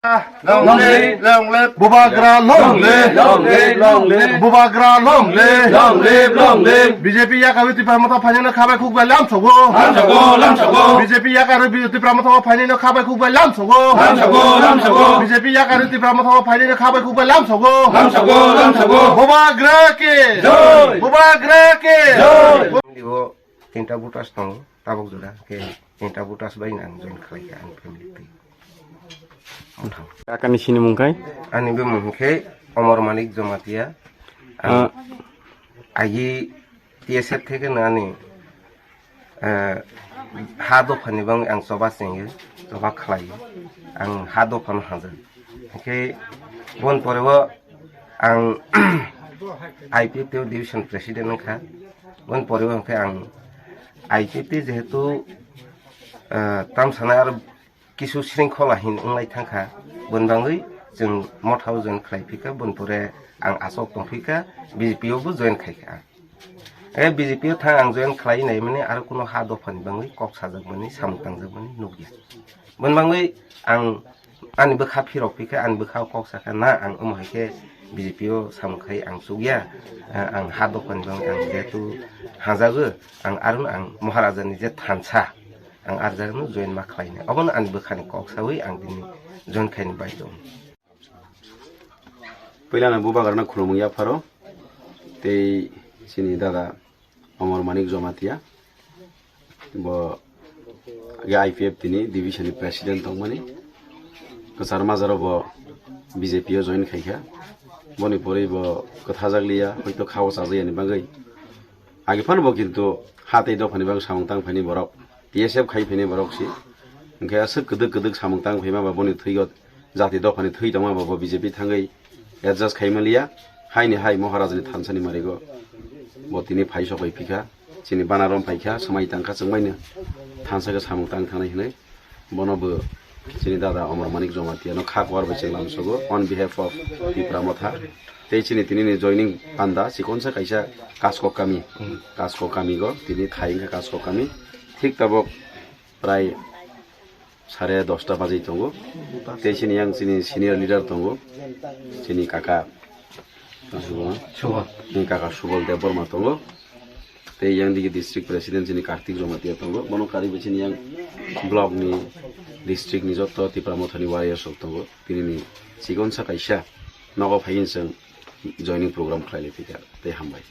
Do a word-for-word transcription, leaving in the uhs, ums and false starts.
Long live, long live. Bubagra long live. Long live, long live. Bubagra long live. Long live, long live. B J P yakarwi Tipra Motha phainino khabai khukbai lamsogo. Lamsogo, lamsogo. B J P yakarwi Tipra Motha phainino khabai khukbai lamsogo. Lamsogo, lamsogo. B J P yakarwi Tipra Motha phainino khabai khukbai lamsogo. Lamsogo, lamsogo. Bubagra ke. Jai. Bubagra ke. Jai. Tinta butas tongo, tabuk jora, ke tinta butas bai ang join khlai kha ang family twi. Kakani sinimung khai? Ani bumung khe Omor Manik Jomatia. Ang Ah. agi T S F theke no ani, eh, ha dophani bangwi ang choba chengyo, choba khlaio. Ang ha dophano hajak. Hingkhe bon pore o ang I P F T o division president wngkha. Bon pore o hingkhe ang I P F T jehetu, eh, tam sana aro kisu sringkhola hin wnglai thangkha. Bon bangwi chwng motha o join khlai phika, bon pore ang aswk tong phika, B J P o bo join khai kha. E B J P o thang ang join khlai nai mani aro kuno ha dophani bangwi kok sajak mani, samung tangjak mani nukya. Bon bangwi ang ani bwkha phirok phikha, ani bwkha o kok sakha na ang omo hai khe B J P o samung khai ang chukya. Ang ha dophani bangwi ang jehetu hajago, ang arono ang Maharaja ni je thansa, ang ar jagano join ma khlai nai. Obono ani bwkhani kok sawi ang tini join khaini bai tongo. Puilano bubagrano khulumung yapharo tei chini dada Omor Manik Jomatia bo age I P F T ni division ni president tongmani, kwchar majaro bo B J P o join khaikha, boni pore bo kwthajak liya, hoito khao chajakya ni bagwi. Agi phano bo kintu ha tei dophani bagwi samung tang phaini borok, T S F khai phaini borok si. Hwnkhe aswk kwdwk kwdwk samung tang phaima ba boni thwigo jati dophani thwi tongma ba bo B J P thangwi adjust khai manliya. Haini hai Maharajani thansani marigo bo tini phai sopai phikha. Chini bana rom phaikha, swmai tangkha chwngmaino thansa khe samung tang thangnai hwnwi. Bono bo chini dada Omor Manik Jomatia no kha kwar bai chenglam sogo on behalf of Tipra Motha. Tei chini tini ni joining panda chikonsa kaisa Kaskok kami. Kaskok kami go tini thai wngkha Kaskok kami. Thik tabok prai sare dosta bajwi tongo. Tei chini yang chini senior leader tongo. Chini kaka Subal. Ni kaka Subal Debbarma tongo. Tei yang digi district president chini Kartik Jomatia tongo. Bono karwi bo chini yang block ni, district ni joto Tipra Mothani warriors rok tongo. Tini ni chikonsa kaisa nogo phaiwi chwng joining program khlai lai phikha. Tei hambai.